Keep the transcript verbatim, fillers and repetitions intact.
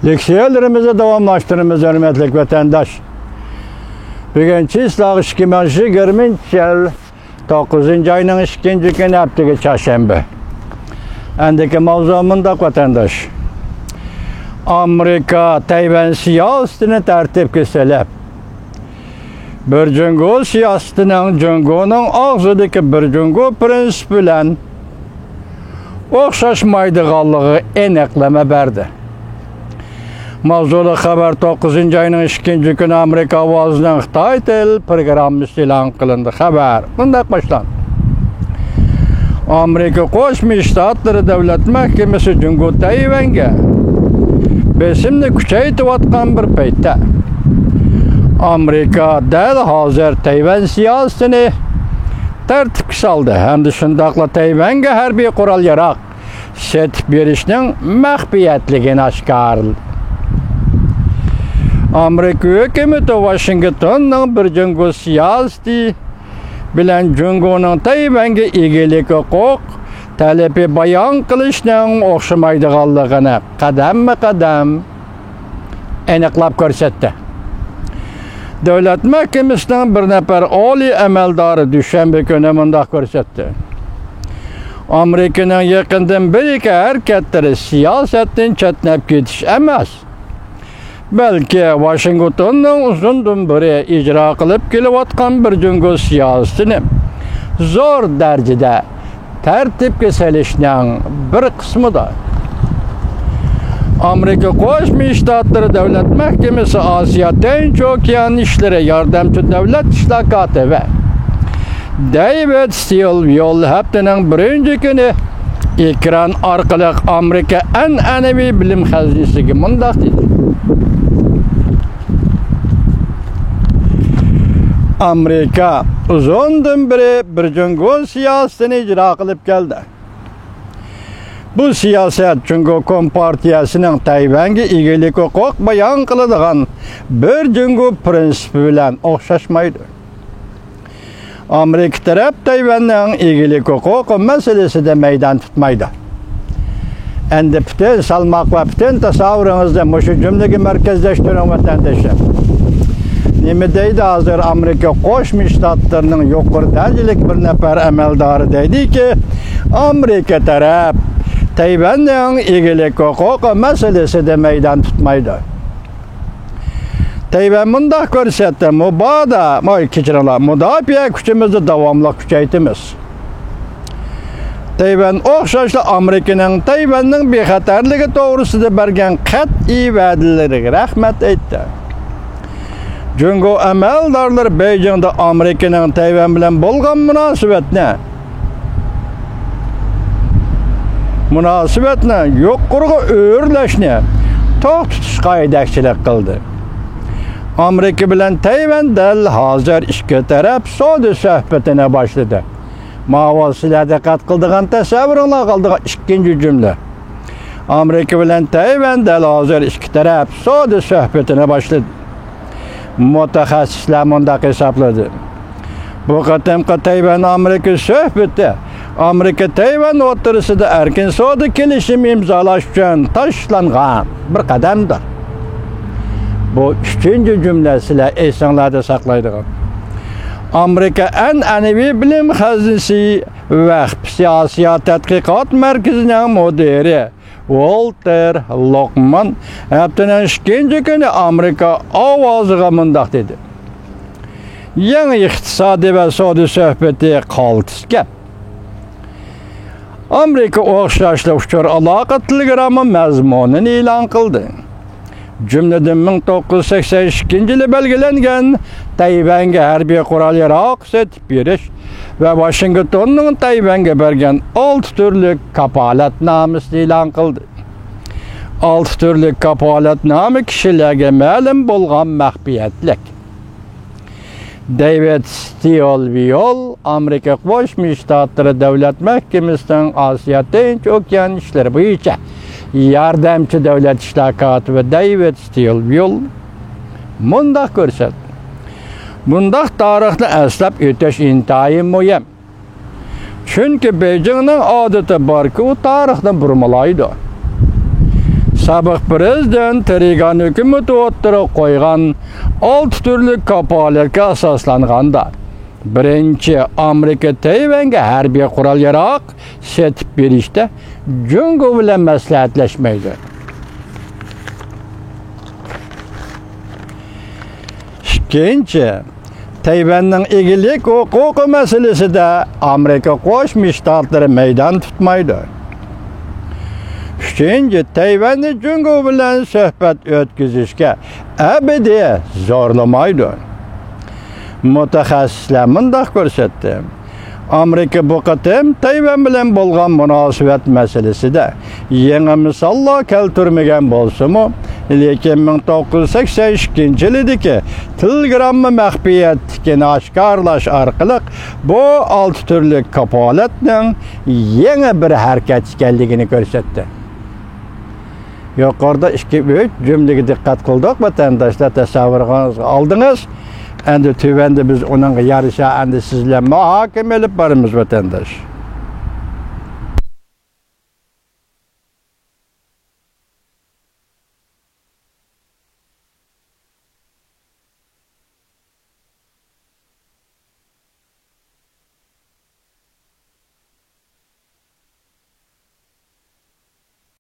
لېكسىيەلىرىمىزنى داۋاملاشتۇرىمىز، ھۆرمەتلىك ۋەتەنداش. بۈگۈن چىسلاغ ئىككى مىڭ يىگىرمىنچى يىل توققۇزىنچى ئاينىڭ ئىككىنچى كۈنى، ھەپتىگە چارشەنبە. ئەندىكى ماۋزۇ مۇنداق، ۋەتەنداش. ئامېرىكا تەيۋەن سىياسىتىنى تەرتىپكە سېلىپ، بىر جۇڭگو سىياسىتىنىڭ جۇڭگونىڭ ئاغزىدىكى بىر جۇڭگو پىرىنسىپى بىلەن ئوخشاشمايدىغانلىقىغا ئېنىقلىما بەردى. ماۋزۇلۇق خەۋەر توققۇزىنچى ئاينىڭ ئىككىنچى كۈنى ئامېرىكا ئاۋازىنىڭ خىتاي تىل پروگراممىسى ئېلان قىلىندى. خەۋەر مۇنداق باشلاندى. ئامېرىكا قوشما شتاتلىرى دۆلەت مەھكىمىسى جۇڭگو تەيۋەنگە بېسىمنى كۈچەيتىۋاتقان بىر پەيتتە، ئامېرىكا دەل ھازىر تەيۋەن سىياسىتىنى تەرتىپكە سالدى ھەمدە شۇنداقلا تەيۋەنگە ھەربىي قورال-ياراغ سېتىپ بېرىشنىڭ مەخپىيەتلىكىنى ئاشكارىلىدى. ئامېرىكا ھۆكۈمىتى ۋاشىنگتوننىڭ بىر جۇڭگو سىياسىتى بىلەن جۇڭگونىڭ تەيۋەنگە ئىگىلىك ھوقۇق تەلىپى بايان قىلىشنىڭ ئوخشىمايدىغانلىقىنى قەدەممۇ قەدەم ئېنىقلاپ كۆرسەتتى. دۆلەت مەھكىمىسىنىڭ بىر نەپەر ئالىي ئەمەلدارى دۈشەنبە كۈنى مۇنداق كۆرسەتتى: ئامېرىكىنىڭ يېقىندىن بېرىكى ھەرىكەتلىرى سىياسەتتىن چەتنەپ كېتىش ئەمەس، بەلكى ۋاشىنگتوننىڭ ئۇزۇندىن بېرى ئىجرا قىلىپ كېلىۋاتقان بىر جۇڭگو سىياسىتىنى زور دەرىجىدە تەرتىپكە سېلىشنىڭ بىر قىسمىدۇر. ئامېرىكا قوشما شتاتلىرى دۆلەت مەھكىمىسى ئاسىيا تىنچ ئوكيان ئىشلىرى ياردەمچى دۆلەت ئىشلار كاتىپى دەيۋىد ستىلۋىل ھەپتىنىڭ بىرىنچى كۈنى ئېكران ئارقىلىق ئامېرىكا ئەنئەنىۋى بىلىم خەزىنىسىگە مۇنداق دېدى: ئامېرىكا ئۇزۇندىن بېرى بىر جۇڭگو سىياسىتىنى ئىجرا قىلىپ كەلدى. بۇ سىياسەت جۇڭگو كومپارتىيەسىنىڭ تەيۋەنگە ئىگىلىك ھوقۇق بايان قىلىدىغان بىر جۇڭگو پىرىنسىپى بىلەن ئوخشاشمايدۇ. ئامېرىكا تەرەپ تەيۋەننىڭ ئىگىلىك ھوقۇقى مەسىلىسىدە مەيدان تۇتمايدۇ. ئەندى پۈتۈن سالماق ۋە پۈتۈن تەسەۋۋۇرىڭىزنى مۇشۇ جۈملىگە مەركەزلەشتۈرۈڭ، ۋەتەندىشىم. نېمە دەيدۇ ھازىر ئامېرىكا قوشما شتاتلىرىنىڭ يۇقىرى دەرىجىلىك بىر نەپەر ئەمەلدارى؟ دەيدىكى، ئامېرىكا تەرەپ تەيۋەننىڭ ئىگىلىك ھوقۇقى مەسىلىسىدە مەيدان تۇتمايدۇ. تەيۋەن مۇنداق كۆرسەتتى، مۇبادا، ماي، كەچۈرۈڭلار، مۇداپىئە كۈچىمىزنى داۋاملىق كۈچەيتىمىز. تەيۋەن ئوخشاشلا ئامېرىكىنىڭ تەيۋەننىڭ بىخەتەرلىكى توغرىسىدا بەرگەن قەتئىي ۋەدىلىرىگە رەھمەت ئېيتتى. جۇڭگو ئەمەلدارلىرى بېيجىڭدا ئامېرىكىنىڭ تەيۋەن بىلەن بولغان مۇناسىۋەتنى، مۇناسىۋەتنى يۇقىرىغا ئۆرلەشنى توختىتىشقا يېتەكچىلىك قىلدى. ئامېرىكا بىلەن تەيۋەن دەل ھازىر ئىككى تەرەپ سودا سۆھبىتىنى باشلىدى. ماۋۇ سىلەر دىققەت قىلىدىغان، تەسەۋۋۇرۇڭلارغا قالىدىغان ئىككىنچى جۈملە. ئامېرىكا بىلەن تەيۋەن دەل ھازىر ئىككى تەرەپ سودا سۆھبىتىنى باشلىدى. مۇتەخەسسىسلەر مۇنداق ھېسابلىدى: بۇ قېتىمقى تەيۋەن ئامېرىكا سۆھبىتى ئامېرىكا تەيۋەن ئوتتۇرىسىدا ئەركىن سودا كېلىشىمى ئىمزالاش ئۈچۈن تاشلانغان بىر قەدەمدۇر. بۇ ئۈچىنچى جۈملە سىلەر ئېسىڭلاردا ساقلايدىغان. ئامېرىكا ئەنئەنىۋى بىلىم خەزىنىسى ۋەخپىسى ئاسىيا تەتقىقات مەركىزىنىڭ مۇدىرى ۋولتېر لوقمان ھەپتىنىڭ ئىككىنچى كۈنى ئامېرىكا ئاۋازىغا مۇنداق دېدى: يېڭى ئىقتىسادىي ۋە سودا سۆھبىتى قالتىس گەپ. ئامېرىكا ئوخشاشلا ئۇچۇر ئالاقە تېلېگرامما مەزمۇنىنى ئېلان قىلدى. جۈملىدىن مىڭ توققۇز يۈز سەكسەن ئىككىنچى يىلى بەلگىلەنگەن تەيۋەنگە ھەربىي قورال-ياراغ سېتىپ بېرىش ۋە ۋاشىنگتوننىڭ تەيۋەنگە بەرگەن ئالتە تۈرلۈك كاپالەتنامىسىنى ئېلان قىلدى. ئالتە تۈرلۈك كاپالەتنامە كىشىلەرگە مەلۇم بولغان مەخپىيەتلىك. دەيۋىد ستىلۋىل ئامېرىكا قوشما شتاتلىرى دۆلەت مەھكىمىسىنىڭ ئاسىيا تىنچ ئوكيان ئىشلىرى بويىچە ياردەمچى دۆلەت ئىشلار كاتىپى دەيۋىد ستىلۋىل مۇنداق كۆرسەتتى: بۇنداق تارىخنى ئەسلەپ ئۆتۈش ئىنتايىن مۇھىم. چۈنكى بېيجىڭنىڭ ئادىتى باركى، ئۇ تارىخنى بۇرمىلايدۇ. سابىق پىرېزىدېنت رېيگان ھۆكۈمىتى ئوتتۇرىغا قويغان ئالتە تۈرلۈك كاپالەتكە ئاساسلانغاندا، بىرىنچى، ئامېرىكا تەيۋەنگە ھەربىي قورال-ياراغ سېتىپ بېرىشتە جۇڭگو بىلەن مەسلىھەتلەشمەيدۇ. ئىككىنچى، تەيۋەننىڭ ئىگىلىك ھوقۇقى مەسىلىسىدە ئامېرىكا قوشما شتاتلىرى مەيدان تۇتمايدۇ. ئۈچىنچى، تەيۋەننى جۇڭگو بىلەن سۆھبەت ئۆتكۈزۈشكە ئەبەدىي زورلىمايدۇ. مۇتەخەسسىسلەر مۇنداق كۆرسەتتى: ئامېرىكا بۇ قېتىم تەيۋەن بىلەن بولغان مۇناسىۋەت مەسىلىسىدە يېڭى مىساللار كەلتۈرمىگەن بولسىمۇ، لېكىن مىڭ توققۇز يۈز سەكسەن ئىككىنچى يىلىدىكى تېلېگرامما مەخپىيەتلىكىنى ئاشكارىلاش ئارقىلىق بۇ ئالتە تۈرلۈك كاپالەتنىڭ يېڭى بىر ھەرىكەت ئىكەنلىكىنى كۆرسەتتى. يۇقىرىدا ئىككى-ئۈچ جۈملىگە دىققەت قىلدۇق، ۋەتەنداشلار، تەسەۋۋۇرىڭىزغا ئالدىڭىز. ئەمدى تۆۋەندە بىز ئۇنىڭغا يارىشا ئەمدى سىز بىلەن مۇھاكىمە ئېلىپ بارىمىز، ۋەتەنداش.